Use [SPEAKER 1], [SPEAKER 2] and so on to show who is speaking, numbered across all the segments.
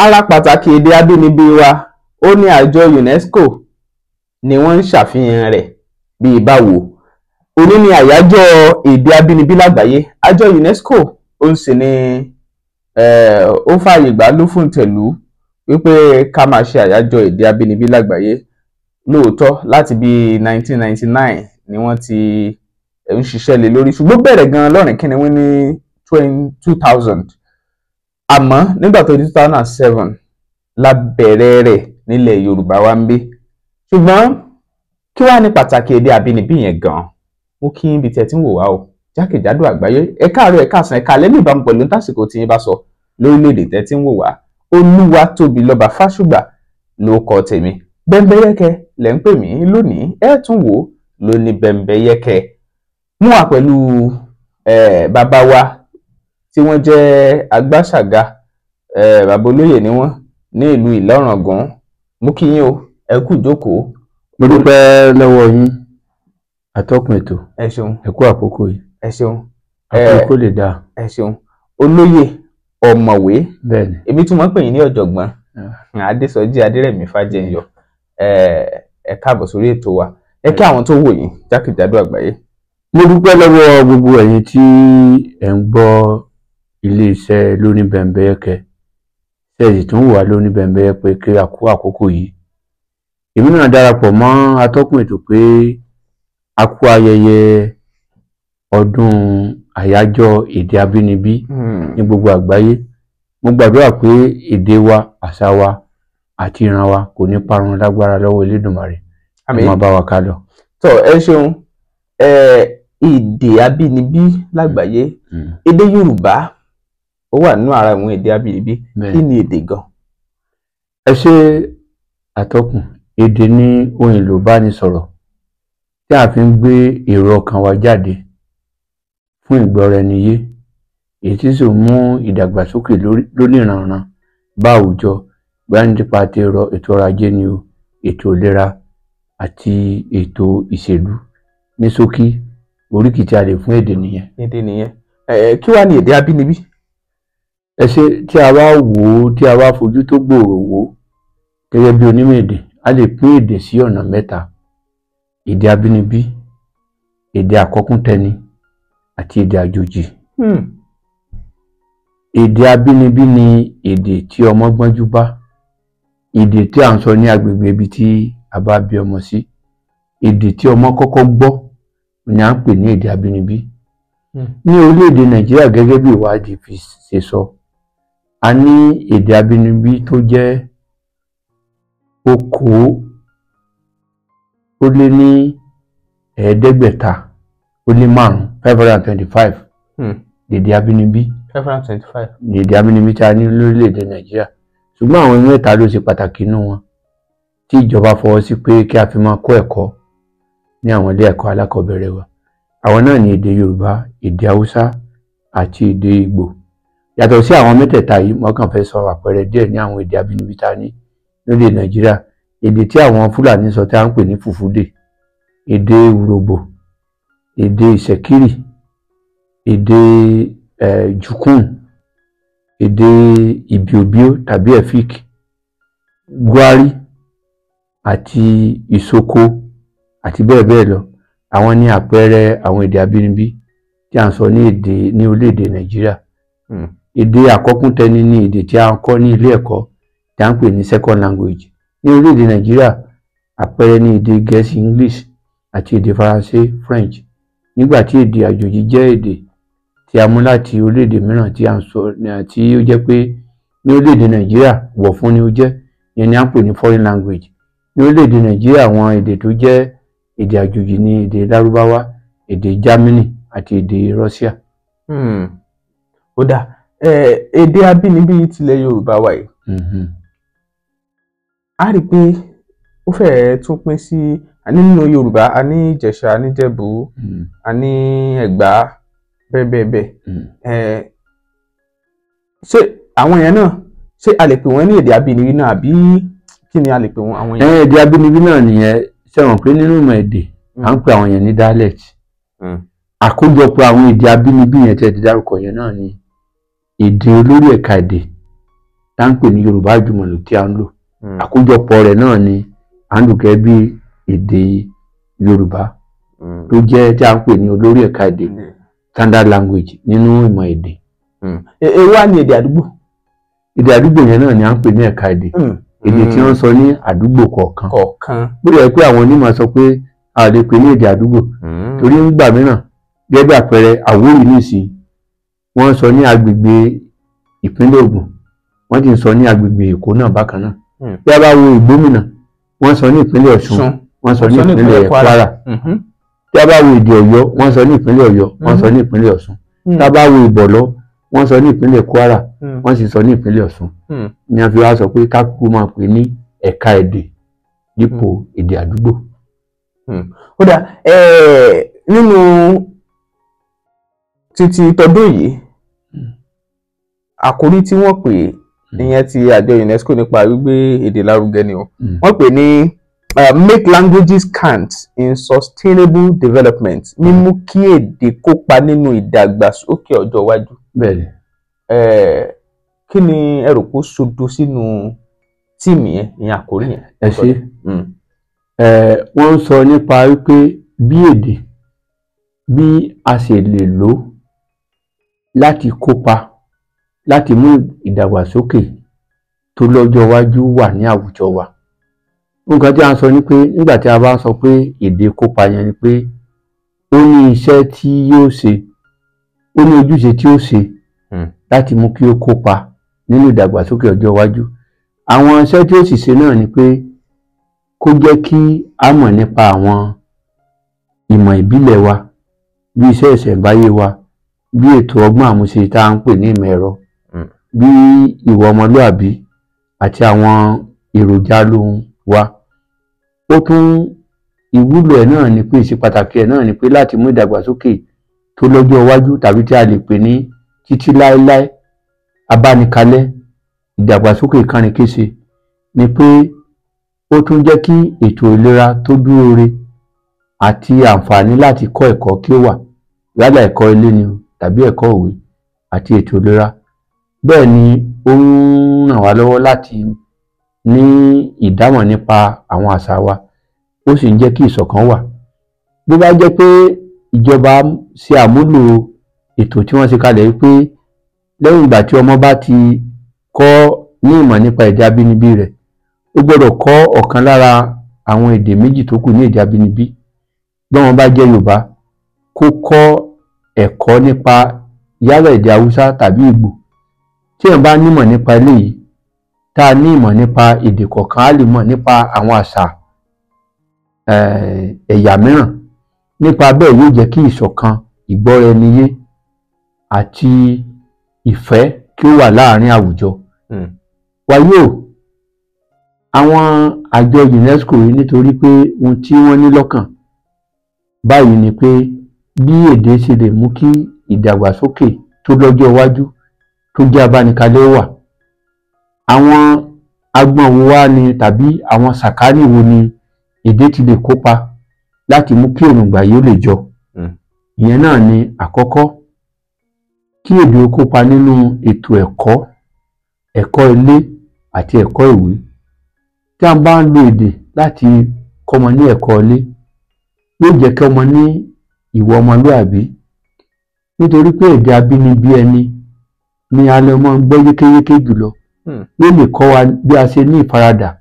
[SPEAKER 1] Ara pàtàkì èdè abínibí wa ó ní àjọ UNESCO ni wọ́n ń ṣàfihàn rẹ̀ bíi báwo. Òní ni àyájọ́ èdè abínibí lágbàáyé. Àjọ UNESCO ó ń sì ní ó fààyè gbà ló fún tẹ̀lú wípé ká máa ṣe àyájọ́ èdè abínibí lágbàáyé. Lóòótọ́ láti bíi 1999 ni wọ́n ti ń ṣiṣẹ́ lé lórí, ṣùgbọ́n bẹ̀rẹ̀ gan-an lọ́rìn kíni wọ́n ní 2000, àmọ́ nígbà tó di 2007 la bẹ̀rẹ̀ rẹ̀ nílẹ̀ Yorùbá wa ń bí. Ṣùgbọ́n kí wàá ní pàtàkì èdè abínibí yẹn gan-an? Mo kí ibi tí ẹ ti ń wò wá o jákèjádò àgbáyé. Ẹ káàárọ̀, ẹ káàsán, ẹ káalẹ́ ní ìbámu pẹ̀lú tásìkò tí yín bá sọ lórílẹ̀‐èdè tẹ́ ti ń wò wá. Olúwatóbilọ́ba Fásùgbà ló kọ tèmi. Bẹ́ńbẹ́yẹ́kẹ́ lẹ́ ń pè mí lónìí, ẹ tún wò lóní Bẹ́ńbẹ́yẹ́kẹ́. Mú wa pẹ̀lú bàbá wa tí wọ́n jẹ́ agbáṣàga, bàbá olóyè ni wọ́n ní ìlú Ìlá-Ọ̀ràngún. Mú kí yín o, ẹ kú ìjókòó.
[SPEAKER 2] Mo dúpẹ́ lọ́wọ́ yín, atọ́kùn ètò.
[SPEAKER 1] Ẹ ṣeun.
[SPEAKER 2] Ẹ kú àkókò yìí.
[SPEAKER 1] Ẹ ṣeun.
[SPEAKER 2] Àkókò lè dáa.
[SPEAKER 1] Ẹ ṣeun, olóyè ọ̀mọ̀wé.
[SPEAKER 2] Bẹ́ẹ̀ni.
[SPEAKER 1] Èmi tún máa ń pè yín ní ọ̀jọ̀gbọ́n Adésọjí Adérẹ̀mí Fájẹyọ. Ẹ káàbọ̀ sórí ètò wa. Ẹ kí àwọn tó wò yín jákèjádò àgbáyé.
[SPEAKER 2] Mo dúpẹ́ lọ́wọ́ gbogbo ẹ̀yin tí ẹ̀ ń gbọ́ iléeṣẹ́ Lóní Bẹ́ńbẹ́yẹ́kẹ́, ṣẹ́ẹ̀sì tún wà Lóní Bẹ́ńbẹ́yẹ́kẹ́ kí a kú àkókò yìí. Èmi náà darapọ̀ mọ́ atọ́kùn ètò pé a kú ayẹyẹ ọdún àyájọ́ èdè abínibí ní gbogbo àgbáyé. Mo gbàdúrà pé èdè wa, àṣà wa àti ìran wa kò ní parun lágbára lọ́wọ́ Elédùmarè.
[SPEAKER 1] Àmín.
[SPEAKER 2] Ẹ máa bá wa ká lọ.
[SPEAKER 1] Tó ẹ ṣeun. Èdè abínibí lágbàáyé, èdè Yorùbá ó wà nínú ara àwọn èdè abínibí. Kí ni èdè gan?
[SPEAKER 2] Ẹ ṣe àtọkùn. Èdè ní ohun èlò ìbánisọ̀rọ̀ tí a fi ń gbé èrò ọkàn wa jáde fún ìgbọ́ra-ẹni-yé, èyí tí sì mú ìdàgbàsókè lóníranran bá àwùjọ, bóyá nípa ti ètò ọrọ̀ ajé ni o, ètò ìlera àti ètò ìṣèlú. Ní ṣókí, oríkì tí a lè fún èdè nìyẹn.
[SPEAKER 1] Èdè nìyẹn. Kí wàá ní èdè abínibí?
[SPEAKER 2] Ẹ ṣe, tí a bá wò ó, tí a bá fojú tó gbòòrò wò ó gẹ́gẹ́ bí onímọ̀ èdè, a lè pín èdè sí ọ̀nà mẹ́ta: èdè abínibí, èdè àkọ́kúntẹni àti èdè àjòjì. Èdè abínibí ni èdè tí ọmọ gbọ́njú bá, èdè tí à ń sọ ní agbègbè ibi tí a bá bí ọmọ sí. Èdè tí ọmọ kọ́kọ́ gbọ́ ni à ń pè ní èdè abínibí. Ní orílẹ̀-èdè Nàìjíríà, gẹ́gẹ́ bí ìwádìí fi ṣe sọ, a ní èdè abínibí tó jẹ́ 525, 525 èdè abínibí.
[SPEAKER 1] 525.
[SPEAKER 2] Èdè abínibí tí a ní lórílẹ̀-èdè Nàìjíríà. Ṣùgbọ́n àwọn mẹ́ta ló ṣe pàtàkì nínú wọn tí ìjọba fọwọ́ sí pé kí a fi máa kọ́ ẹ̀kọ́ ní àwọn ilé ẹ̀kọ́ alákọ̀ọ́bẹ̀rẹ̀ wa. Àwọn náà ní èdè Yorùbá, èdè Haúsá àti èdè Ìgbò. Yàtọ̀ sí àwọn mẹ́tẹ̀ẹ̀ta yìí, mo kàn fẹ́ sọ àpẹẹrẹ díẹ̀ ní àwọn èdè abínibí tá a ní lórílẹ̀ Nàìjíríà. Èdè tí àwọn Fúlàní sọ tí a ń pè ní Fùfúdè, èdè Urhobo, èdè Ìṣẹ̀kírì, èdè Jukun, èdè Ìbíòbíò tàbí Efik, Gwari àti Ìsoko àti bẹ́ẹ̀ bẹ́ẹ̀ lọ. Àwọn ní àpẹẹrẹ àwọn èdè abínibí tí à ń sọ ní èdè ní orílẹ̀-èdè Nàìjíríà. Èdè àkọ́kúntẹni ní èdè tí a ń kọ́ ní ilé ẹ̀kọ́ tí a ń pè ní second language ní orílẹ̀-èdè Nàìjíríà. Àpẹẹrẹ ní èdè Gẹ̀ẹ́sì, English, àti èdè Faransé, French, nígbà tí èdè àjòjì jẹ́ èdè tí a mú láti orílẹ̀-èdè mìíràn tí a ń sọ, tí ó jẹ́ pé ní orílẹ̀-èdè Nàìjíríà wọ̀ fún ni ó jẹ́. Ìyẹn ni à ń pè ní foreign language. Ní orílẹ̀-èdè Nàìjíríà, àwọn èdè tó jẹ́ èdè àjòjì ní èdè Lárúbáwá, èdè Germany àti èdè Russia.
[SPEAKER 1] Ó dà, èdè abínibí tilẹ̀ Yorùbá wa yìí, a rí i pé ó fẹ́ẹ̀ tún pín sí nínú Yorùbá, a ní Ìjẹ̀ṣà, a ní Ìjẹ̀bú, a ní Ẹ̀gbá, bẹ́ẹ̀ bẹ́ẹ̀ bẹ́ẹ̀. Ṣé àwọn yẹn náà, ṣé a lè pè wọ́n ní èdè abínibí náà, àbí kí ni a lè pè wọ́n àwọn yẹn?
[SPEAKER 2] Èdè abínibí náà nìyẹn. Ṣé wọn pé nínú ìmọ̀ èdè, à ń pè àwọn yẹn ní dialect? Àkójọpọ̀ àwọn èdè abínibí yẹn tẹ́ ti dárúkọ yẹn náà ni èdè olórí ẹ̀ka èdè. tá ń pè ní Yorùbá àjùmọ̀lò tí a ń lò. Àkójọpọ̀ rẹ̀ náà ni à ń lò gẹ́gẹ́ bí èdè Yorùbá tó jẹ́ tí a ń pè ní olórí ẹ̀ka èdè, standard language nínú ìmọ̀ èdè.
[SPEAKER 1] Èwo wá ní èdè àdúgbò?
[SPEAKER 2] Èdè àdúgbò yẹn náà ni à ń pè ní ẹ̀ka èdè, èdè tí wọ́n sọ ní àdúgbò kọ̀ọ̀kan. Bó yẹ pé àwọn onímọ̀ sọ pé a lè pè ní èdè àdúgbò torí nígbà mìíràn, gẹ́gẹ́ bí àpẹẹrẹ Àwórì nísìn, wọ́n sọ ní agbègbè ìpínlẹ̀ Ògùn, wọ́n ti ń sọ ní agbègbè Èkó náà bákan náà. Bí a bá wo Ìgbómìnà, wọ́n sọ ní ìpínlẹ̀ Ọ̀ṣun, wọ́n sọ ní ìpínlẹ̀ Kwara. Tí a bá wo èdè Ọ̀yọ́, wọ́n sọ ní ìpínlẹ̀ Ọ̀yọ́, wọ́n sọ ní ìpínlẹ̀ Ọ̀ṣun. Tí a bá wo Ìbọ̀lọ́, wọ́n sọ ní ìpínlẹ̀ Kwara, wọ́n sì sọ ní ìpínlẹ̀ Ọ̀ṣun. Ni a fi wá sọ pé ká kúkú máa pè ní ẹ̀ka èdè dípò èdè àdúgbò.
[SPEAKER 1] Ó dà, nínú títí tọdún yìí, àkórí tí wọ́n pè ìyẹn ti àjọ UNESCO nípa gbígbé èdè lárugẹ ni o, wọ́n pè ní make languages count in sustainable development, mímú kí èdè kópa nínú ìdàgbàsókè ọjọ́ iwájú.
[SPEAKER 2] Bẹ́ẹ̀ni.
[SPEAKER 1] Kí ni ẹ rò pé ó sodo sínú tíìmù yẹn, ìyẹn àkórí yẹn?
[SPEAKER 2] Ẹ ṣe, wọ́n ń sọ nípa wípé bí èdè bí a ṣe lè lò láti kópa láti mú ìdàgbàsókè tó lọ́jọ́ iwájú wà ní àwùjọ wa. Nǹkan tí a ń sọ ni pé nígbà tí a bá ń sọ pé èdè kópa yẹn ni pé ó ní iṣẹ́ tí yóò ṣe, ó ní ojúṣe tí ó ṣe láti mú kí ó kópa nínú ìdàgbàsókè ọjọ́ iwájú. Àwọn iṣẹ́ tí ó sì ṣe náà ni pé kó jẹ́ kí a mọ̀ nípa àwọn ìmọ̀ ìbílẹ̀ wa, bí iṣẹ́ ìṣẹ̀ǹbáyé wa, bí ètò ọgbọ́n àmúṣe tá à ń pè ní ìmọ̀ ẹ̀rọ, bí ìwà ọmọlúàbí àti àwọn èròjà lóhun wa. Ó tún ìwúlò ẹ̀ náà ni pé ìṣe pàtàkì ẹ̀ náà ni pé láti mú ìdàgbàsókè tó lọ́jọ́ iwájú tàbí tí a lè pè ní títí láéláé abánikalẹ̀ ìdàgbàsókè kánrinkése ni pé ó tún jẹ́ kí ètò ìlera tó dúró re àti àǹfààní láti kọ́ ẹ̀kọ́ kí ó wà, yálà ẹ̀kọ́ ilé ni tàbí ẹ̀kọ́ òwe àti ètò ìlera. Bẹ́ẹ̀ ni ó ń ràn wá lọ́wọ́ láti ní ìdámọ̀ nípa àwọn àṣà wa, ó sì ń jẹ́ kí ìṣọ̀kan wà. Bó bá jẹ́ pé ìjọba ṣe àmúlò ètò tí wọ́n ṣe kalẹ̀ pé lẹ́yìn ìgbà tí ọmọ bá ti kọ́ ní ìmọ̀ nípa èdè abínibí rẹ̀, ó gbọ́dọ̀ kọ́ ọ̀kan lára àwọn èdè méjì tó kù ní èdè abínibí. Bí wọ́n bá jẹ́ Yorùbá, kó kọ́ ẹ̀kọ́ nípa yálà èdè Haúsá tàbí Ìgbò. Tí èèyàn bá nímọ̀ nípa eléyìí, tá a ní ìmọ̀ nípa èdè kọ̀ọ̀kan, á lè mọ̀ nípa àwọn àṣà ẹ̀yà mìíràn. Nípa bẹ́ẹ̀ yóò jẹ́ kí ìṣọ̀kan, ìgbọ́ra-ẹni-yé àti ìfẹ́ kí ó wà láàárín àwùjọ. Wàyí o, àwọn àjọ UNESCO yìí, nítorí pé ohun tí wọ́n ní lọ́kàn báyìí ni pé bí èdè ṣe lè mú kí ìdàgbàsókè tó lọ́jọ́ iwájú tó jẹ́ abánikalẹ̀ wà. Àwọn agbọ̀n wo wá ni tàbí àwọn sàkání wo ni èdè ti lè kópa láti mú kí èròǹgbà yìí ó lè jọ? Ìyẹn náà ni àkọ́kọ́, kí èdè ó kópa nínú ètò ẹ̀kọ́, ẹ̀kọ́ ilé àti ẹ̀kọ́ ìwé. Tí a bá ń lo èdè láti kọ́mọ ní ẹ̀kọ́ ilé, yóò jẹ́ kí ọmọ ní ìwà ọmọlúàbí, nítorí pé èdè abínibí ẹni ni a lè máa ń gbọ́ yékéyéké jùlọ. Yóò lè kọ́ wa bí a ṣe ní ìfaradà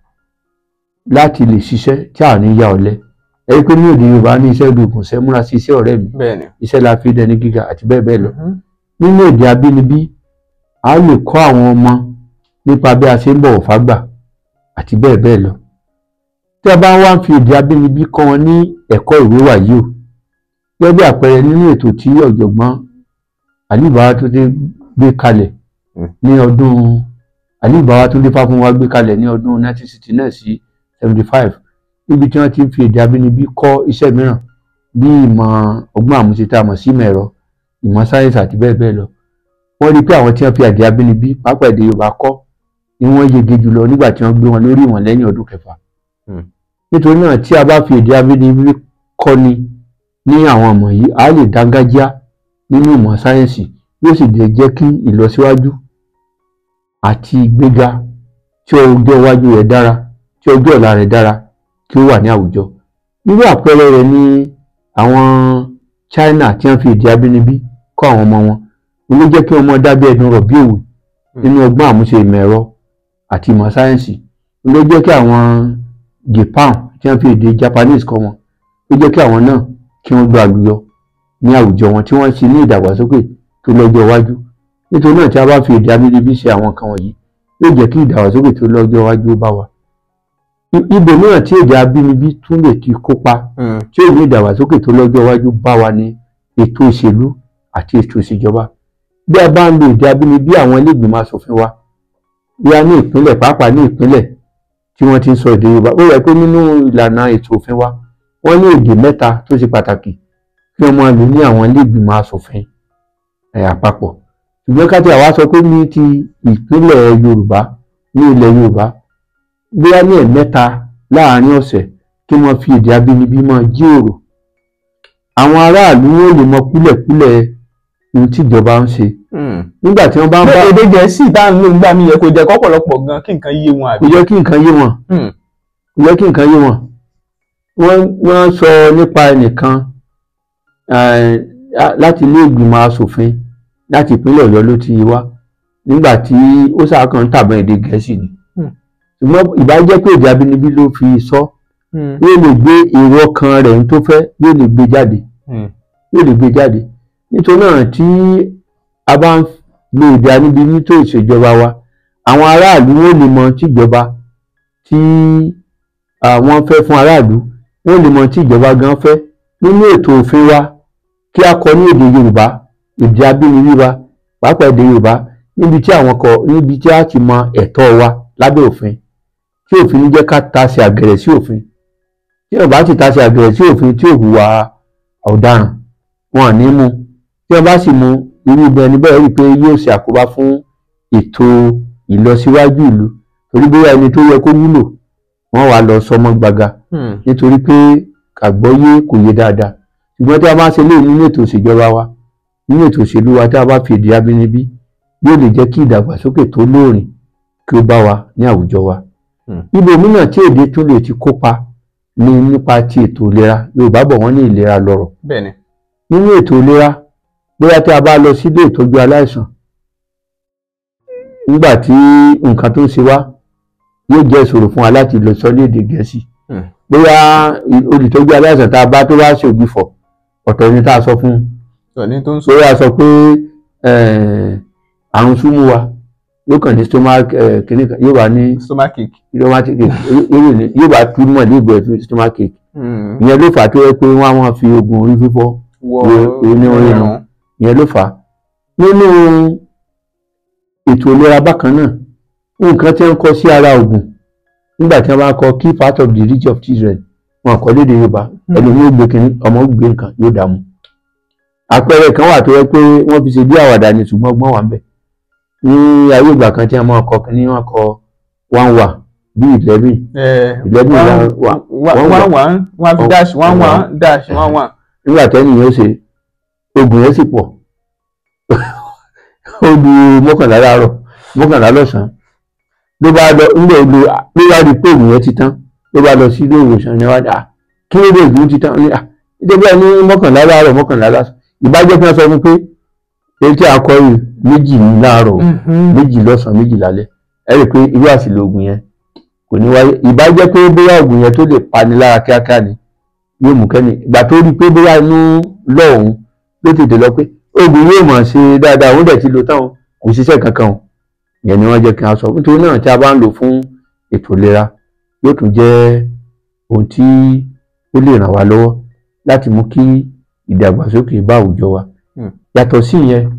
[SPEAKER 2] láti lè ṣiṣẹ́ tí a ní ya ọ̀lẹ. Ẹ rí i pé ní èdè Yorùbá ní iṣẹ́ lóògùn iṣẹ́, múra sí iṣẹ́ ọ̀rẹ́ mi, iṣẹ́ la fi dẹni gíga àti bẹ́ẹ̀ bẹ́ẹ̀ lọ. Nínú èdè abínibí, a lè kọ́ àwọn ọmọ nípa bí a ṣe ń bọ̀wọ̀ fágbà àti bẹ́ẹ̀ bẹ́ẹ̀ lọ. Tí a bá wá ń fi èdè abínibí kọ́ wọn ní ẹ̀kọ́ ìwé wàyí o, gẹ́gẹ́ bí àpẹẹrẹ nínú ètò tí ọ̀jọ̀gbọ́n Aliyu Babátúndé gbé kalẹ̀ ní ọdún Aliyu Babátúndé Fáfúnwá gbé kalẹ̀ ní ọdún 1969 sí 75, níbi tí wọ́n ti ń fi èdè abínibí kọ́ iṣẹ́ mìíràn bí ìmọ̀ ọgbọ́n àmúṣe tá a mọ̀ sí ìmọ̀ ẹ̀rọ, ìmọ̀ sáyẹ́nsì àti bẹ́ẹ̀ bẹ́ẹ̀ lọ. Wọ́n rí i pé àwọn tí wọ́n fi èdè abínibí pàápàá èdè Yorùbá kọ́ ni wọ́n yege jùlọ nígbà tí wọ́n gbé wọn lórí ìwọ̀n lẹ́yìn ọdún kẹfà. Nítorí náà tí a bá fi èdè abínibí kọ́ni ní àwọn ọmọ yìí, a lè dángájíá nínú ìmọ̀ sáyẹ́nsì, yóò sì lè jẹ́ kí ìlọsíwájú àti ìgbéga tí ọjọ́ iwájú rẹ̀ dára, tí ọjọ́ ọ̀la rẹ̀ dára kí ó wà ní àwùjọ. Irú àpẹẹrẹ rẹ̀ ni àwọn China tí wọ́n fi èdè abínibí kọ́ àwọn ọmọ wọn. Ó ló jẹ́ kí wọ́n mọ dábẹ́ ẹdun rọ̀ bí òwe nínú ọgbọ́n àmúṣe ìmọ̀ ẹ̀rọ àti ìmọ̀ sáyẹ́ǹsì. Ó ló jẹ́ kí àwọn Japan tí wọ́n fi èdè Japanese kọ́ wọn, ó jẹ́ kí àwọn náà kí wọ́n gba àlùyọ ní àwùjọ wọn tí wọ́n ṣe ní ìdàgbàsókè tó lọ́jọ́ iwájú. Nítorí náà tí a bá fi èdè abínibí ṣe àwọn nǹkan wọ̀nyí, yóò jẹ́ kí ìdàgbàsókè tó lọ́jọ́ iwájú ó bá wa. Ibòmíràn tí èdè abínibí tún lè ti kópa tí ó ní ìdàgbàsókè tó lọ́jọ́ iwájú bá wa ní ètò òṣèlú àti ètò ìṣèjọba. Bí a bá ń lo èdè abínibí àwọn ilé ìgbìmọ̀ asòfin wa, bí a ní ìpínlẹ̀, pàápàá ní ìpínlẹ̀ tí wọ́n ti ń sọ èdè Yorùbá, ó yẹ pé nínú ìlànà ètò òfin wa wọ́n ní èdè mẹ́ta tó ṣe pàtàkì kí wọ́n máa lò ní àwọn ilé ìgbìmọ̀ asòfin àpapọ̀. Ṣùgbọ́n ká tí àwa sọ pé ní ti ìpínlẹ̀ Yorùbá, ní ilẹ̀ Yorùbá, bóyá ní ẹ̀mẹ́ta láàárín ọ̀sẹ̀ kí wọ́n fi èdè abínibí máa jíròrò, àwọn aráàlú wọn ò lè mọ kúlẹ̀kúlẹ̀ ohun tí ìjọba ń ṣe. Nígbà tí wọ́n bá ń bá
[SPEAKER 1] èdè Gẹ̀ẹ́sì tá à ń lò nígbà míì yẹ kó jẹ́ kọ́pọ̀lọpọ̀ gan kí nǹkan yé wọn àbí.
[SPEAKER 2] Kò jẹ́ kí nǹkan yé wọn. Kò jẹ́ kí nǹkan yé wọn. Wọ́n sọ nípa ẹnìkan láti ilé ìgbìmọ̀ asòfin láti ìpínlẹ̀ Ọ̀yọ́ ló ti wá, nígbà tí ó sàkàn ń tàbọn èdè Gẹ̀ẹ́sì ni. Ṣùgbọ́n ìbá jẹ́ pé èdè abínibí ló fi sọ, yóò lè gbé èrò ọkàn rẹ̀ tó fẹ́, yóò lè gbé jáde, yóò lè gbé jáde. Nítorí náà tí a bá ń lo èdè abínibí nítò ìṣèjọba wa, àwọn aráàlú wọn lè mọ tíjọba tí àwọn fẹ́ fún aráàlú, wọn lè mọ tíjọba gan fẹ́ nínú ètò òfin wa kí a kọ ní èdè Yorùbá, èdè abínibí wa, pàápàá èdè Yorùbá, níbi tí àwọn kọ, níbi tí a ti mọ ẹ̀tọ́ wa lábẹ́ òfin, tí òfin ní jẹ́ ká tasẹ̀ àgẹ̀rẹ̀ sí òfin. Tí ó bá sì tasẹ̀ àgẹ̀rẹ̀ sí òfin tí ò hùwà ọ̀daràn, wọn ò ní mú. Tí wọ́n bá sì mú irú ibẹ̀ ẹni bẹ́ẹ̀ rí i pé yóò ṣe àkóbá fún ètò ìlọsíwájú ìlú, torí bóyá ẹni tó yẹ kó wúlò wọ́n wá lọ sọmọ gbaga nítorí pé àgbọ́yé kò yé dáadáa. Ṣùgbọ́n tí a bá ṣe léyìí nínú ètò ìṣèjọba wa, nínú ètò òṣèlú wa, tí a bá fi èdè abínibí, yóò lè jẹ́ kí ìdàgbàsókè tó lóòrìn kí ó bá wa ní àwùjọ wa. Ibòmíràn tí èdè tún lè ti kópa ní nípa ti ètò ìlera. Yorùbá bọ̀ wọ́n ní ìlera lọ́rọ̀. Nínú ètò ìlera, bóyá tí a bá lọ sílé ìtọ́jú aláìsàn, nígbà tí nǹkan tó ń ṣe wá yóò jẹ́ ìṣòro fún wa láti lọ sọ ní èdè Gẹ̀ẹ́sì. Bóyá olùtọ́jú aláìsàn tá a bá tó wá ṣe ògbìfọ̀, ọ̀tọ̀ ni tá a sọ fún un. Bóyá a sọ pé àrùn súnmú wa, yóò kàn ní stomach kìíní kan, yóò bá ní
[SPEAKER 1] stomach ache,
[SPEAKER 2] yóò bá túmọ̀ ní ìgbẹ́ stomach ache. Ìyẹn ló fà á tó yẹ pé wọ́n á máa fi oògùn orí fífọ́ wo ní orí rùn. Ìyẹn ló fà á. Nínú ètò ìlera bákan náà, nǹkan tí wọ́n kọ sí ara oògùn nígbà tí wọ́n bá kọ keep out of the reach of children, wọn kọ lédè Yorùbá. Ẹlòmíì ó gbé kínní, ọmọ ó gbé nǹkan, yóò dààmú. Àpẹẹrẹ kan wà tó yẹ pé wọ́n fi ṣe bí àwàdà ni, ṣùgbọ́n ọgbọ́n wà ń bẹ̀. Ní ayé ìgbà kan tí wọ́n máa kọ kínní, wọ́n kọ 1 1 bí 11 11 1
[SPEAKER 1] 1 1 1 dash 1 1 dash 1 1.
[SPEAKER 2] Nígbà tẹ́ni yẹn ṣe oògùn yẹn sì pọ̀, ó lu 11 láàárọ̀, 11 lọ́sàn-án, ló bá lọ ńgbà ló ló bá rí i pé oògùn yẹn ti tán, ló bá lọ sí ilé ìwòsàn ní wàá kí ló dé oògùn ti tán ní à nítorí ẹ ní 11 láàárọ̀, 11 lọ́sàn-án. Ìbájẹ́ fún ẹ sọ fún pé èyí tí a kọ yìí, 2 láàárọ̀, 2 lọ́sàn-án, 2 lálẹ́, ẹ rí i pé irú àṣìlò oògùn yẹn kò ní wáyé. Ìbájẹ́ pé bóyá oògùn yẹn tó lè pani lára kíákíá ni yóò mú kẹ́ni ìgbà tó rí i pé bóyá inú lọ́ọ̀hún ló tètè lọ pé oògùn yóò mọ̀ ṣe dáadáa, òun dẹ̀ ti lò táwọn kò ṣiṣẹ́ kankan o. Ìyẹn ni wọ́n jẹ́ kí a sọ. Nítorí náà tí a bá ń lò fún ètò ìlera, yóò tún jẹ́ ohun tí ó lè ràn wá lọ́wọ́ láti mú kí ìdàgbàsókè bá àwùjọ wa. Yàtọ̀ sí ìyẹn,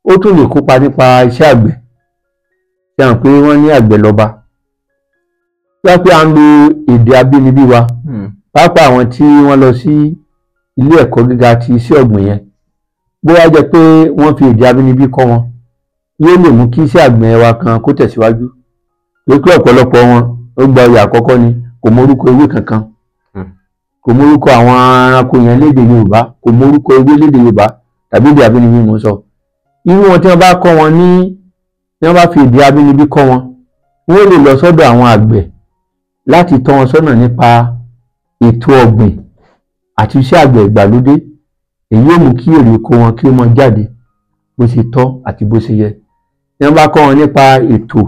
[SPEAKER 2] ó tún lè kópa nípa iṣẹ́ àgbẹ̀. Ṣe hàn pé wọ́n ní àgbẹ̀ lọ́ba, wọ́n pé à ń lo èdè abínibí wa, pàápàá àwọn tí wọ́n lọ sí ilé ẹ̀kọ́ gíga ti iṣẹ́ ọ̀gbìn yẹn, bóyá jẹ́ pé wọ́n fi èdè abínibí kọ́ wọn, yóò lè mú kí iṣẹ́ àgbẹ̀ wa kan kó tẹ̀síwájú. Lókè ọ̀pọ̀lọpọ̀ wọn ó gba oyè àkọ́kọ́ ni kò mọ orúkọ ewé kankan, kò mọ orúkọ àwọn ẹranko yẹn lédè Yorùbá, kò mọ orúkọ ewé lédè Yorùbá tàbí èdè abínibí. Mo sọ irú wọn tí wọ́n bá kọ́ wọn ní Ní wọ́n bá fi èdè abínibí kọ́ wọn, wọ́n lè lọ sọ́dọ̀ àwọn àgbẹ̀ láti tọ́ wọn sọ́nà nípa ètò ọ̀gbìn àti iṣẹ́ àgbẹ̀ ìgbàlódé. Èyí yóò mú kí èrè oko wọn kí ó máa jáde bó ṣe tọ́ àti bó ṣe yẹ. Ní wọ́n bá kọ́ wọn nípa ètò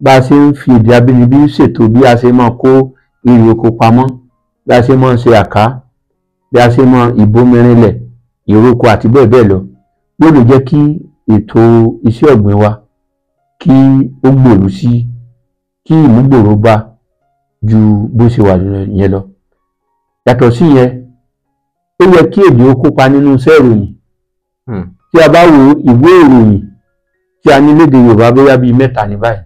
[SPEAKER 2] bá a ṣe ń fi èdè abínibí ṣètò bí a ṣe máa kó èrè oko pamọ́, bí a ṣe máa ṣe àká, bí a ṣe máa ìbomirinlẹ̀ ìroko àti bẹ́ẹ̀ bẹ́ẹ̀ lọ, yóò lè jẹ́ kí ètò iṣẹ́ ọ̀gbìn wa kí ó gbèrú sí, kí ìmúgbòrò bá ju bó ṣe wà yẹn lọ. Yàtọ̀ sí yẹn, ó yẹ kí èdè ó kópa nínú iṣẹ́ ìròyìn. Tí a bá wo ìwé ìròyìn tí a ní lédè Yorùbá bóyá bíi mẹ́ta ní báyìí,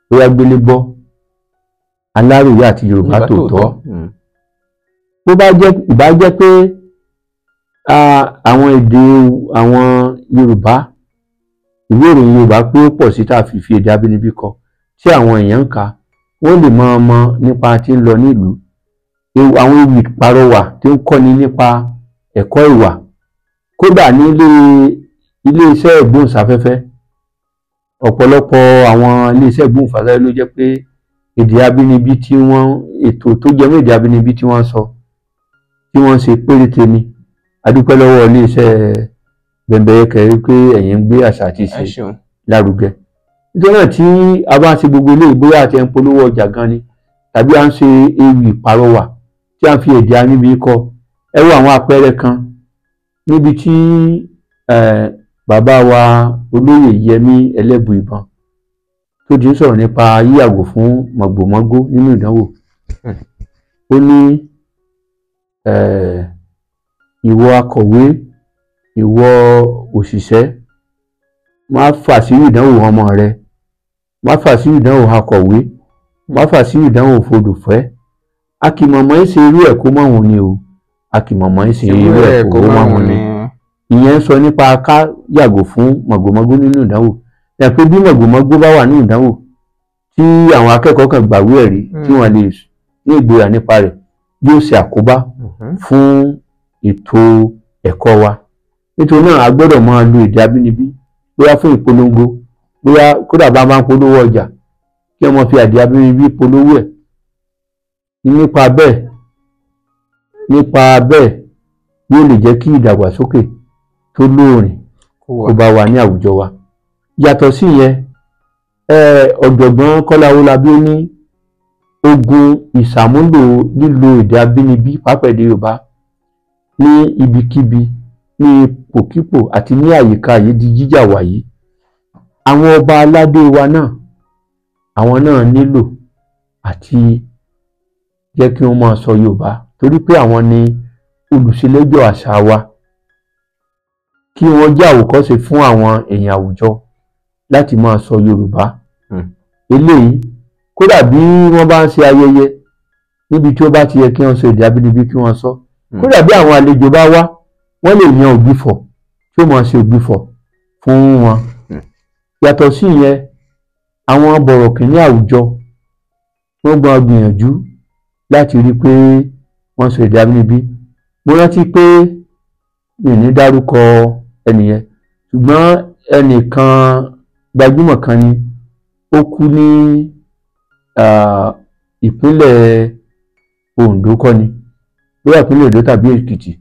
[SPEAKER 2] bóyá Gbélégbọ́, Aláròyé àti Yorùbá Tòótọ́. Bó bá jẹ́ ìbá jẹ́ pé àwọn èdè àwọn Yorùbá, ìwé ìròyìn Yorùbá pé ó pọ̀ sí tá a fi fi èdè abínibí kọ, tí àwọn èèyàn ń kà, wọ́n lè máa mọ nípa tí ń lọ nílùú. Àwọn ewì ìpàrọwà tí ń kọ́ni nípa ẹ̀kọ́ ìwà. Kódà ní ilé iṣẹ́ ìgbóhùnsáfẹ́fẹ́, ọ̀pọ̀lọpọ̀ àwọn ilé iṣẹ́ ìgbóhùnsáfẹ́fẹ́ ló jẹ́ pé èdè abínibí tí wọ́n, ètò tó jẹ mọ́ èdè abínibí tí wọ́n sọ, tí wọ́n ṣe péréte ni. A dúpẹ́ lọ́wọ́ ilé iṣẹ́ Bẹ̀m̀bẹ̀yẹkẹ pé ẹ̀yin ń gbé àṣà àti ìṣe lárugẹ. Nítorí náà tí a bá ń ṣe gbogbo eléyìí, bóyá àti ẹ̀ ń polówó ọjà gan ni tàbí à ń ṣe ewì ìpàrọwà tí a ń fi èdè abínibí kọ. Ẹ wo àwọn àpẹẹrẹ kan níbi tí bàbá wa olóyè Yẹmí Ẹlẹ́bùìbọn tó ti ń sọ̀rọ̀ nípa yíyàgò fún mọ̀gbòmọ́gbó nínú ìdánwò. Ó ní ìwọ akọ̀wé, ìwọ òṣìṣẹ́, má fà sí ìdánwò ọmọ rẹ, má fà sí ìdánwò akọ̀wé, má fà sí ìdánwò fodùfẹ́. A kì mọ̀mọ́ ń ṣe irú ẹ̀ kó mọ̀ wọn ni o, a kì mọ̀mọ́ ń ṣe irú ẹ̀ kó mọ̀ wọn ni. Ìyẹn ń sọ nípa ká yàgò fún mọ̀gbòmọ́gbó nínú ìdánwò. Ẹ pé bí mọ̀gbòmọ́gbó bá wà nínú ìdánwò tí àwọn akẹ́kọ̀ọ́ kan gbàwé ẹ̀rí tí wọ́n lè ní ìgboyà nípa rẹ̀, yóò ṣe àkóbá fún ètò ẹ̀kọ́ wa. Nítorí náà a gbọ́dọ̀ máa lo èdè abínibí bóyá fún ìpolongo, bóyá kódà bá máa ń polówó ọjà kí wọ́n fi èdè abínibí polówó ẹ̀. Nípa bẹ́ẹ̀ yóò lè jẹ́ kí ìdàgbàsókè tó lóòrìn kó bá wa ní àwùjọ wa. Yàtọ̀ sí yẹn, ọ̀jọ̀gbọ́n Kọ́lá Owólabí ó ní ogun ìṣàmúlò lílo èdè abínibí pàápàá èdè Yorùbá ní ibikíbi, ní ipòkípò àti ní àyíká yìí di jíjà wàyí. Àwọn ọba aládé wa náà, àwọn náà nílò àti jẹ́ kí wọ́n máa sọ Yorùbá, torí pé àwọn ni olùṣelẹ́jọ́ àṣà wa, kí wọ́n jẹ́ àwòkọ́ṣe fún àwọn èèyàn àwùjọ láti máa sọ Yorùbá. Eléyìí kódà bí wọ́n bá ń ṣe ayẹyẹ níbi tí ó bá ti yẹ kí wọ́n sọ èdè abínibí kí wọ́n sọ. Kódà bí àwọn àlejò bá wá, wọ́n lè yan ògbìfọ̀ tí ó máa ṣe ògbìfọ̀ fún wọn. Yàtọ̀ sí ìyẹn, àwọn bọ̀rọ̀kìnní àwùjọ wọ́n gbọ́n gbìyànjú láti rí i pé wọ́n sọ èdè abínibí. Mo rántí pé mi ò ní dárúkọ ẹnìyẹn, ṣùgbọ́n ẹnìkan gbajúmọ̀ kan ni, ó kú ní ìpínlẹ̀ Oǹdó kọ́ ni, bóyá ìpínlẹ̀ Oǹdó tàbí Èkìtì.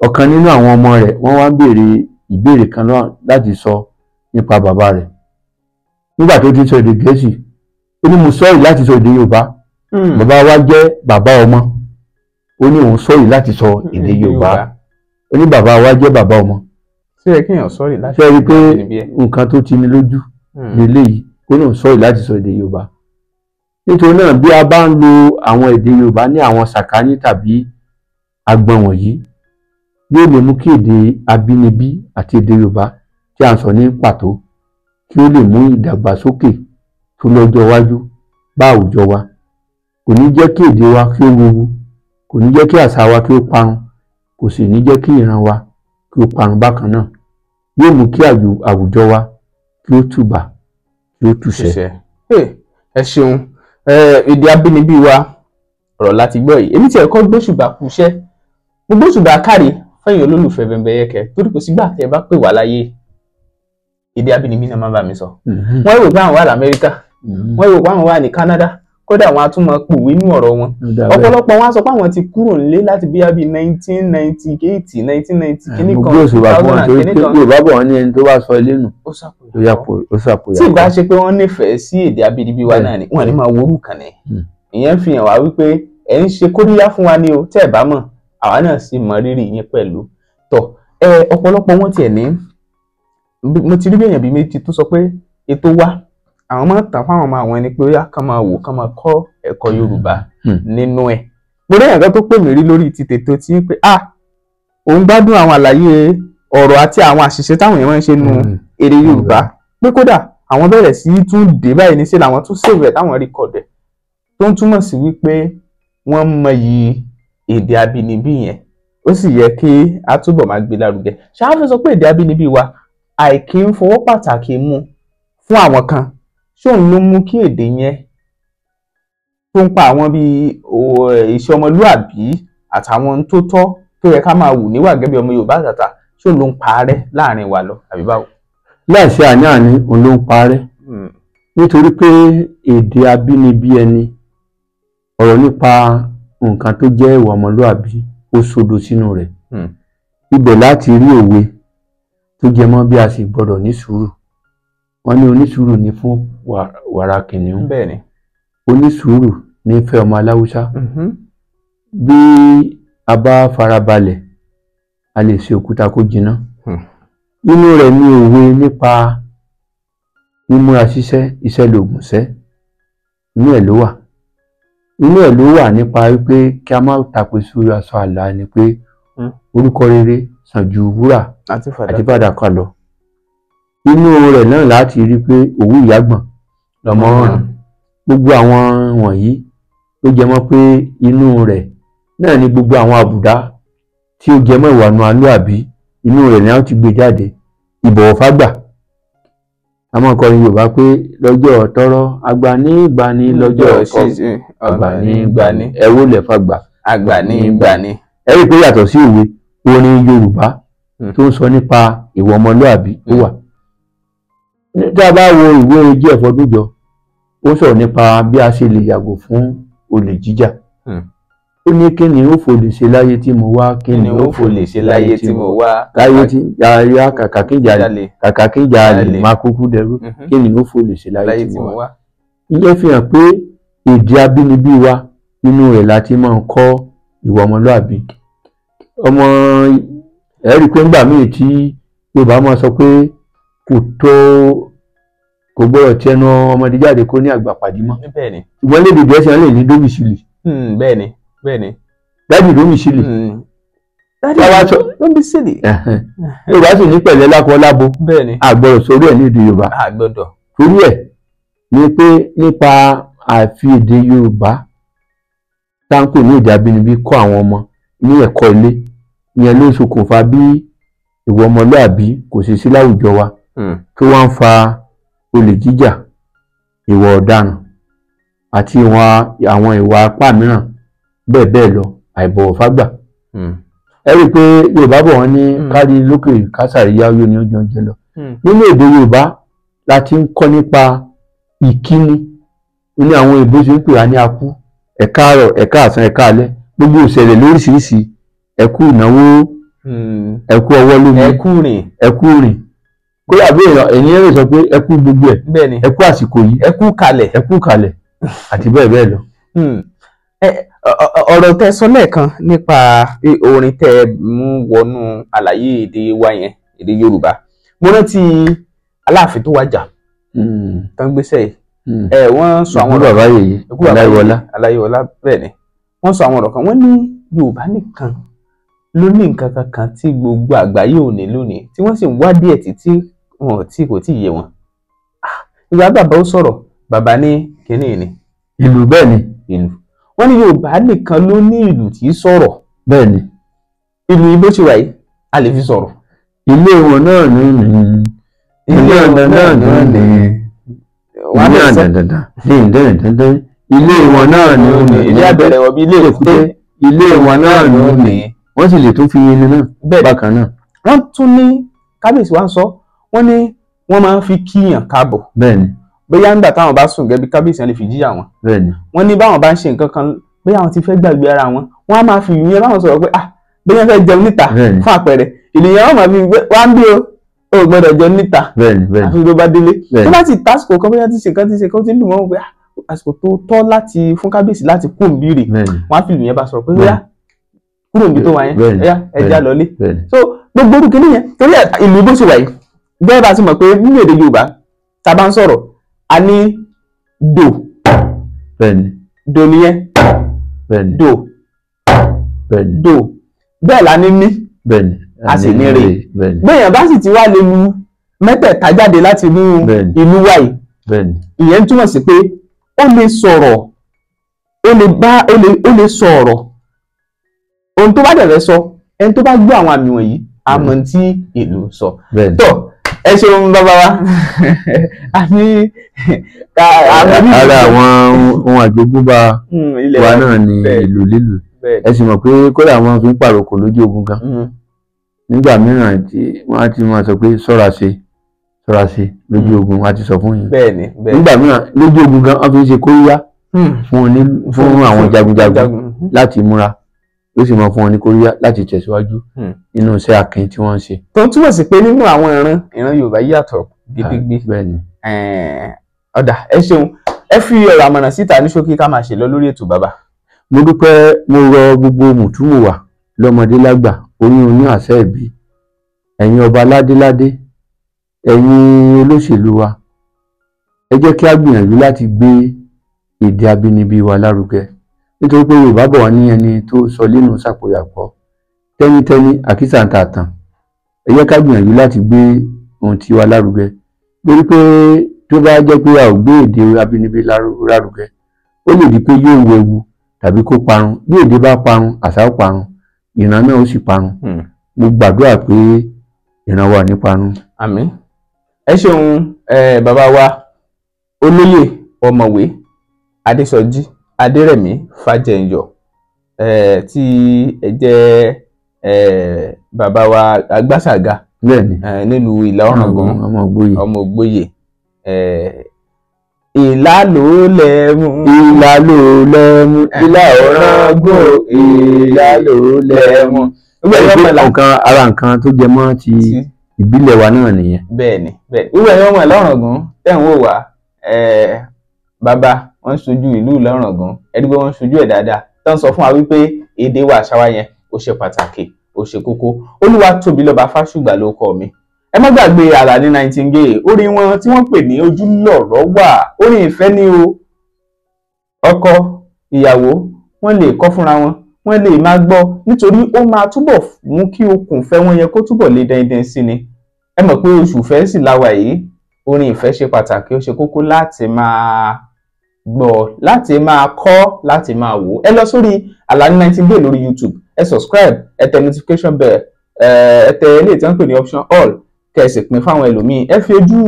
[SPEAKER 2] Ọ̀kan nínú àwọn ọmọ rẹ̀ wọ́n wá ń béèrè ìbéèrè kan láti sọ nípa bàbá rẹ̀. Nígbà tó ti ń sọ èdè Gẹ̀ẹ́sì, ó ní mo sọ́ọ̀rì láti sọ èdè Yorùbá. Bàbá wa jẹ́ bàbá ọmọ, ó ní òun sọ́ọ̀rì láti sọ èdè Yorùbá. Ó ní bàbá wa jẹ́ bàbá ọmọ.
[SPEAKER 1] Ṣé ẹ kéèyàn sọ́ọ̀rì láti
[SPEAKER 2] sọ pé nǹkan tó ti ní lójú lélẹ́yìí, ó ní òun sọ́ọ̀rì láti sọ èdè Yorùbá. Nítorí náà bí a bá ń lo àwọn èdè Yorùbá ní àwọn sàkání tàbí agbọn wọ̀nyí, yóò lè mú kí èdè abínibí àti èdè Yorùbá tí a ń sọ ní pàtó kí ó lè mú ìdàgbàsókè tó lọ́jọ́ iwájú bá àwùjọ wa. Kò ní jẹ́ kí èdè wa kí ó wewu, kò ní jẹ́ kí àṣà wa kí ó parun, kò sì ní jẹ́ kí ìran wa kí ó parun bákan náà. Yóò mú kí àwùjọ wa kí ó tùbà, kí ó tùṣẹ.
[SPEAKER 1] Ẹ ṣeun. Èdè abínibí wa ọ̀rọ̀ láti gbọ́ yìí. Èmi tí ẹ̀kọ́ gbóṣùbà kú iṣẹ́, mo gbóṣùbà káre fẹ́yìn olólùfẹ́ Bẹ̀m̀bẹ̀yẹkẹ, torí kò sígbà tẹ́ ẹ bá pè wá láyé Èdè abínibí náà máa bá mi sọ. Wọ́n rò pé àwọn wà l'Amẹ́ríkà, wọ́n rò pé àwọn wà ní Canada, kódà wọn á tún máa pòwe nínú ọ̀rọ̀ wọn. Ọ̀pọ̀lọpọ̀ wọn á sọ pé àwọn ti kúrò nílé láti bíyá bíi 1998, 1990 kíní kan,
[SPEAKER 2] mo gbé òṣùbà fún wọn torí pé Yorùbá bọ̀ wọ́n ní ẹni tó bá sọ ilé nù
[SPEAKER 1] ó
[SPEAKER 2] ó
[SPEAKER 1] sàpòyà.
[SPEAKER 2] sàpòyà.
[SPEAKER 1] Tí ìbá ṣe pé wọ́n nífẹ̀ẹ́ sí èdè abínibí wa náà ni wọ́n ní máa worú kàn ní. Ìyẹn fi hàn wá wípé ẹ̀ ń ṣe kóríyá fún wa ní o, tẹ́ ẹ̀ bá mọ̀, àwa náà sì mọ rírì yín pẹ̀lú. Tọ́ ẹ ọ̀pọ̀lọpọ̀ wọn tiẹ̀ ní, mo ti rí bí èèyàn bíi méjì tó sọ pé ètò wa àwọn máa ń tàn fáwọn ọmọ àwọn ẹni pé ó yá kán máa wò kán máa kọ́ ẹ̀kọ́ Yorùbá nínú ẹ̀. Mo rí èèyàn kan tó pè mí rí lórí ti tètò tí ń pé ah òun gbádùn àwọn àlàyé ọ̀rọ̀ àti àwọn àṣìṣe táwọn èèyàn máa ń ṣe nu èdè Yorùbá, pé kódà àwọn bẹ̀rẹ̀ sí í tún dé báyìí ní sí làwọn tún sèwẹ̀ táwọn rí kọ̀dẹ̀, tó ń túmọ̀ sí wípé wọ́n mọyì èdè abínibí yẹn, ó sì yẹ kí a túbọ̀ máa gbé lárugẹ. Ṣáà sọ pé èdè abínibí wa àìkí ń fọwọ́ pàtàkì mú fún àwọn kan, ṣóun ló mú kí èdè yẹn tó ń pa àwọn bíi iṣẹ́ ọmọlúàbí àtàwọn tó tọ́ tó yẹ ká máa wù níwà gẹ́gẹ́ bí ọmọ Yorùbá àtàtà, ṣóun ló ń parẹ́ láàrin wa lọ àbí báwo?
[SPEAKER 2] Láìsí àní-àní òun ló ń parẹ́, nítorí pé èdè abínibí ẹni, ọ̀rọ̀ nípa nǹkan tó jẹ́ ìwà ọmọlúàbí ó sodo sínú rẹ̀. Ibẹ̀ láti rí òwe tó jẹ mọ́ bí a sì gbọ́dọ̀ ní sùúrù. Wọ́n ní onísùúrù ní fún wàrà kìnìún, onísùúrù ní fẹ́ ọmọ aláwùsá. Bí a bá farabalẹ̀ a lè ṣe òkúta kó jiná. Inú rẹ̀ ní òwe nípa mímúra ṣiṣẹ́, iṣẹ́ lògùn ṣẹ́, inú ẹ̀ ló wà. Inú ẹ̀ ló wà nípa wípé kí a má tàpé sórí aṣọ àlà ni pé orúkọ rere sàn ju wúrà àti fàdákà lọ. Inú rẹ̀ náà láti rí pé òwú ìyágbọ̀n lọmọ ràn. Gbogbo àwọn wọ̀nyí ló jẹ mọ́ pé inú rẹ̀ náà ni gbogbo àwọn àbùdá tí ó jẹ mọ́ ìwà ọmọlúàbí, inú rẹ̀ ni a ti gbé jáde. Ìbọ̀wọ̀ fágbà, a máa kọrin Yorùbá pé lọ́jọ́ tọ́rọ́ àgbà ní ìgbani, lọ́jọ́ ọkọ àgbà ní ìgbani, ẹ wólẹ̀ fàgbà
[SPEAKER 1] àgbà ní ìgbani.
[SPEAKER 2] Ẹ rí i pé yàtọ̀ sí òwe orin Yorùbá tó ń sọ nípa ìwà ọmọlúàbí ó wà. Tí a bá wo ìwé J.F. Ọdúnjọ, ó sọ̀rọ̀ nípa bí a ṣe lè yàgò fún olè jíjà. Ó ní kí ni ó fò lè ṣe láyé tí mo wá, kí ni ó fò lè ṣe láyé tí mo wá, láyé tí yáyá kàkà kí jalè, kàkà kí jalè máa kúkú dẹrú, kí ni ó fò lè ṣe láyé tí mo wá. Ìyẹn fi hàn pé èdè abínibí wa inú rẹ̀ la ti máa ń kọ́ ìwà ọmọlúàbí. Ọmọ ẹ rí i pé ńgbà míì tí Yorùbá máa sọ pé kò tó kò gbọ́dọ̀ tí ẹnu ọmọdé jáde kó ní àgbà pàdé mọ́. Ṣùgbọ́n lédè Gẹ̀ẹ́sì wọn lè ní dómìsìlì.
[SPEAKER 1] Bẹ́ẹ̀ni bẹ́ẹ̀ni.
[SPEAKER 2] Dáàdì dómìsìlì.
[SPEAKER 1] Dáàdì dómìsìlì.
[SPEAKER 2] Yorùbá sì ní pẹ̀lẹ́ lákọ lábo.
[SPEAKER 1] Bẹ́ẹ̀ni.
[SPEAKER 2] A gbọ́dọ̀ sórí ẹ̀ ní èdè Yorùbá.
[SPEAKER 1] A gbọ́dọ̀.
[SPEAKER 2] Torí ẹ̀ ni pé nípa àfi èdè Yorùbá táǹkù ní èdè abínibí kọ́ àwọn ọmọ ní ẹ̀kọ́ ilé, ìyẹn ló ṣokùnfà bí ìwà ọmọlúàbí kò ṣe sí láwùjọ wa, tó wá ń fa olè jíjà, ìwà ọ̀daràn àti àwọn ìwà apá mìíràn bẹ́ẹ̀ bẹ́ẹ̀ lọ, àìbọ̀wọ̀ fágbà. Ẹ rí i pé Yorùbá bọ̀ wọ́n ní kárí lókè kásàríyá yóò ní oúnjẹ oúnjẹ lọ. Nínú èdè Yorùbá la ti ń kọ́ nípa ìkíni, ní àwọn òyìnbó ṣe ń pè wá ní akú, ẹ káàárọ̀, ẹ káàsán, ẹ káalẹ́, gbogbo ìṣẹ̀lẹ̀ lóríṣiríṣi, ẹ kú ìnáwó, ẹ kú ọwọ́ lómi,
[SPEAKER 1] ẹ kú rìn,
[SPEAKER 2] ẹ kú rìn. Kódà bí ènìyàn lè sọ pé ẹ kú gbogbo ẹ, ẹ kú àsìkò yìí,
[SPEAKER 1] ẹ kú kalẹ̀,
[SPEAKER 2] ẹ kú kalẹ̀ àti bẹ́ẹ̀ bẹ́ẹ̀ lọ.
[SPEAKER 1] Ọ̀rọ̀ tẹ́ sọ lẹ́ẹ̀kan nípa orin tẹ́ mú wọnú àlàyé èdè wa yẹn, èdè Yorùbá, mo rántí Aláàfin tó wájà tán gbéṣẹ́ yìí, wọ́n sọ àwọn ọ̀rọ̀
[SPEAKER 2] bàbá yèyé Aláyíwọlá,
[SPEAKER 1] Aláyíwọlá, bẹ́ẹ̀ ni wọ́n sọ àwọn ọ̀rọ̀ kan, wọ́n ní Yorùbá nìkan ló ní nǹkan kankan tí gbogbo àgbáyé ò ní lónìí, tí wọ́n sì ń wádìí ẹ̀ títí wọn tí kò tí ì yé wọn. Ìgbà bàbá ó sọ̀rọ̀, bàbá ní kínní ni
[SPEAKER 2] ìlú, bẹ́ẹ̀ ni
[SPEAKER 1] ìlú. Wọ́n ní Yorùbá nìkan ló ní ìlú tí í sọ̀rọ̀.
[SPEAKER 2] Bẹ́ẹ̀ ni
[SPEAKER 1] ìlú yìí bó ṣe wà yìí a lè fi sọ̀rọ̀.
[SPEAKER 2] Ilé wọn náà ní ilé wọn náà ní ilé wọn náà ní
[SPEAKER 1] ilé abẹ̀rẹ̀ wọ̀ bí ilé èkúté,
[SPEAKER 2] ilé wọn náà ní wọ́n sì lè tún fi irin náà bákan náà.
[SPEAKER 1] Wọ́n tún ní kábíyèsí wa ń sọ, wọ́n ní Wọ́n máa ń fi kíyàn káàbọ̀.
[SPEAKER 2] Bẹ́ẹ̀ni.
[SPEAKER 1] Bóyá nígbà táwọn bá sùn gẹ́bí kábíyèsí wọn lè fi jíyà wọn.
[SPEAKER 2] Bẹ́ẹ̀ni.
[SPEAKER 1] Wọ́n ní báwọn bá ń ṣe nǹkan kan, bóyá àwọn ti fẹ́ gbàgbé ara wọn, wọ́n á máa fi ìyẹn báwọn sọ̀rọ̀ pé ah, bóyá fẹ́ jẹun níta fún àpẹẹrẹ, ènìyàn wọn máa fi wá ń bí o ò gbọ́dọ̀ jẹun níta àfi tó bá délé. Tó bá ti tásìkò kan, bóyá ti ṣe nǹkan ti ṣe kan ti ń dùn mọ́ wọn pé àsìkò tó tọ́ láti fún kábíyèsí láti kú òǹbí rè, wọ́n á fi ìlú yẹn bá sọ̀rọ̀ pé bóyá kúrò níbi tó wà yẹn, ẹyá ẹja lọlé. So gbogbo orúkọ nìyẹn torí ìlú bó ṣe wà yìí, bẹ́ẹ̀ bá ti mọ̀ pé nínú èdè Yorùbá tá a bá ń sọ̀rọ̀ a ní dò. Dò nìyẹn. Dò. Dò. Bẹ́ẹ̀ la ní mí, a sì ní rè. Bẹ́ẹ̀yàn bá sì ti wá lè lu mẹ́tẹ̀ẹ̀ta jáde láti inú ìlú wa yìí, ìyẹn túmọ̀ sí pé ó lè sọ̀rọ̀, ó lè bá ó lè sọ̀rọ̀ ohun tó bá dẹ̀ fẹ́ sọ. Ẹni tó bá gbọ́ àwọn àmì wọ̀nyí a mọ̀ tí ìlú sọ. Tó ẹ ṣeun bàbá wa. Àní
[SPEAKER 2] ara àwọn ohun àjogúnbá wa náà ni ìlú lílù. Ẹ sì mọ̀ pé kódà wọn fi ń pàrokò lójú ogun gan nígbà mìíràn tí wọ́n á ti máa sọ pé ṣọ́ra ṣe, ṣọ́ra ṣe lójú ogun, wọ́n á ti sọ fún yín. Nígbà mìíràn lójú ogun gan wọ́n fi ń ṣe kóríyá fún àwọn jagunjagun láti múra, ó sì máa fún wọn ní kóríyá láti tẹ̀síwájú nínú iṣẹ́ akin tí wọ́n ń ṣe.
[SPEAKER 1] Tó ń túmọ̀ sí pé nínú àwọn ìran Yorùbá yàtọ̀ gidigidi. Ọ̀dà ẹ ṣeun, ẹ fi ọ̀rọ̀ àmọ̀ràn síta ní ṣókí ká máa ṣe lọ lórí ètò bàbá.
[SPEAKER 2] Mo dúpẹ́, mo rọ gbogbo mùtúmùwà lọ́mọdé lágbà, oyún oyún àṣẹ ìbí, ẹ̀yin ọba ládéládé, ẹ̀yin olóṣèlú wa, ẹ jẹ́ kí á gbìyànjú láti gbé èdè abínibí wa lárugẹ, nítorí pé Yorùbá bọ̀ wá ní ẹni tó sọ lẹ́nu ṣàpòyàpọ̀ tẹ́nítẹ́ní àkísà ń ta àtàn. Ẹ jẹ́ ká gbìyànjú láti gbé ohun tiwa lárugẹ, nítorí pé tó bá jẹ́ pé a ò gbé èdè abínibí lárugẹ, ó lè di pé yóò wewu tàbí kó parun. Bí èdè bá parun, àṣà ó parun, ìran náà ó sì parun. Mo gbàdúrà pé ìran wa ò ní parun.
[SPEAKER 1] Àmín. Ẹ ṣeun bàbá wa olóyè ọ̀mọ̀wé Adésọjí Adérẹ̀mí Fájẹ̀nyọ̀, tí ẹ jẹ́ bàbá wa Agbáṣàga nílùú Ìlá Ọ̀ràngún, ọmọ Ògbóyè. Ìlà ló lẹ́mú,
[SPEAKER 2] ìlà ló lẹ́mú, Ìlá Ọ̀ràngún, ìlà ló lẹ́mú. Nǹkan ara nǹkan tó jẹ mọ́ ti ìbílẹ̀ wa náà nìyẹn.
[SPEAKER 1] Bẹ́ẹ̀ni bẹ́ẹ̀ni, wíwẹ̀ ẹ̀yin ọmọ Ìlá Ọ̀ràngún tẹ̀ ń wò wá, bàbá wọ́n ń ṣojú ìlú Ìlá Ọ̀ràngún, ẹni pé wọ́n ń ṣojú ẹ̀ dáadáa, tó ń sọ fún wa wípé èdè wa àṣà wa yẹn ó ṣe pàtàkì, ó ṣe kókó. Olúwatóbilọ́ba Fásùgbà ló kọ mi. Ẹ má gbàgbé Àlàní Nightingale, orin wọn tí wọ́n pè ní Ojúlọ̀rọ̀ wà, orin ìfẹ́ ni o. Ọkọ ìyàwó wọ́n lè kọ fúnra wọn, wọ́n lè máa gbọ́, nítorí ó máa túbọ̀ mú kí okùn ìfẹ́ wọn yẹn kó túbọ̀ lè dandan sí ni. Ẹ mọ̀ pé oṣù ìfẹ́ sì la wà yìí, orin ìfẹ́ ṣe pàtàkì, ó ṣe kókó láti máa gbọ́, láti máa kọ́, láti máa wò. Ẹ lọ sórí Àlàní Nightingale lórí YouTube, ẹ subscribe, ẹ tẹ notification bell, ẹ tẹ eléyìí tí wọ́n ń pè ní option all, kẹ́ ẹ sì pín fáwọn ẹlòmíín. Ẹ fi ojú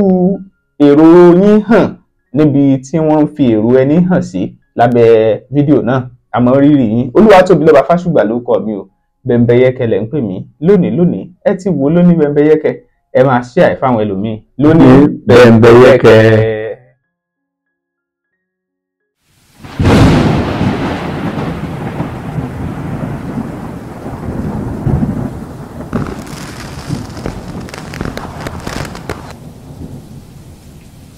[SPEAKER 1] èrò yín hàn níbi tí wọ́n ń fi èrò ẹni hàn sí lábẹ́ fídíò náà. Àmọ́ rírì yín. Olúwatóbilọ́ba Fásùgbà ló kọ mi o. Bẹ̀m̀bẹ̀yẹkẹ lẹ̀ ń pè mí lónìí lónìí. Ẹ ti wò lónìí Bẹ̀m̀bẹ̀yẹkẹ, ẹ máa share fáwọn ẹlòmíín lónìí
[SPEAKER 2] Bẹ̀m̀bẹ̀yẹkẹ.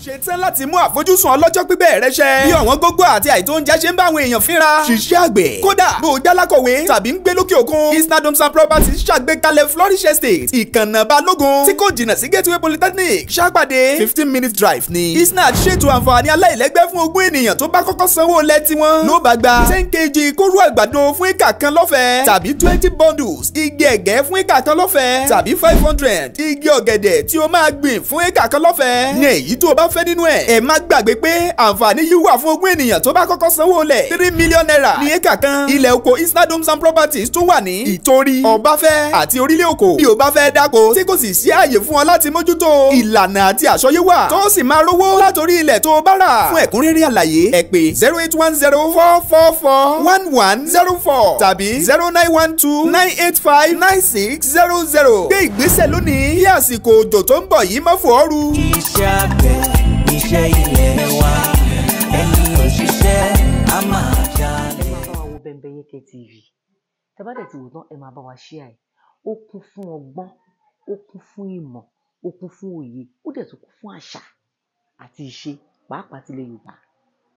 [SPEAKER 3] Ṣetán láti mú àfojúsùn ọlọ́jọ́ pípẹ́ rẹ ṣẹ. Bí ọ̀wọ́n gógó àti àìtó oúnjẹ ṣe ń bá àwọn èèyàn fínra. Ṣiṣẹ́ àgbẹ̀. Kódà bó o jálákọ̀wé tàbí ń gbé lókè òkun. Isnad Homes and Properties ṣàgbékalẹ̀ Flourish Estate, ìkànnà Balógun tí kò jìnnà sí Gateway Polytechnic. Ṣàpàdé 15 minute drive ni. Isnad ṣètò àǹfààní aláìlẹ́gbẹ́ fún 20 ènìyàn tó bá kọ́kọ́ sanwó lẹ̀ tiwọn. Ló bá gba 10 kg kóró àgbàdo fún éka kan lọ́fẹ̀ẹ́, tàbí 20 bundles igi ẹ̀gẹ́ fún éka kan lọ́fẹ̀ẹ́, tàbí 500 igi ọ̀gẹ̀dẹ̀ tí o máa gbìn fún éka kan lọ́fẹ̀ẹ́. Ní èyí tó o bá fẹ́. nínú ẹ̀. Ẹ má gbàgbé pé àǹfààní yìí wà fún ogún ènìyàn tó bá kọ́kọ́ sanwó lẹ̀. ₦3 million ní éka kan. Ilẹ̀ oko Isnad Homes and Properties tún wà ní Ìtorí, Ọbáfẹ́ àti Orílẹ̀ Òkò. Bí o bá fẹ́ dáko tí kò sì sí ààyè fún ọ láti mójútó, ìlànà àti àsọyé wà tó sì máa rówó látòrí ilẹ̀ tó o bá rà. Fún ẹ̀kúnrẹ́rẹ́ àlàyé, ẹ pè 08104441104 tàbí 09129859600. Gbé ìgbésẹ̀ lónìí kí àsìkò òjò tó ń bọ̀ yìí má fò ọ́ ru.
[SPEAKER 4] Iṣẹ́ àgbẹ̀ iṣẹ́ ilẹ̀ wa, ẹni òṣìṣẹ́ á máa jalè.
[SPEAKER 5] Ẹ máa bá wa wo Bembeyeke TV. Tẹ́ bá dẹ̀ ti wò tán, ẹ máa bá wa share ẹ̀. Ó kún fún ọgbọ́n, ó kún fún ìmọ̀, ó kún fún òye, ó dẹ̀ tún kún fún àṣà àti ìṣe, pàápàá tilẹ̀ Yorùbá.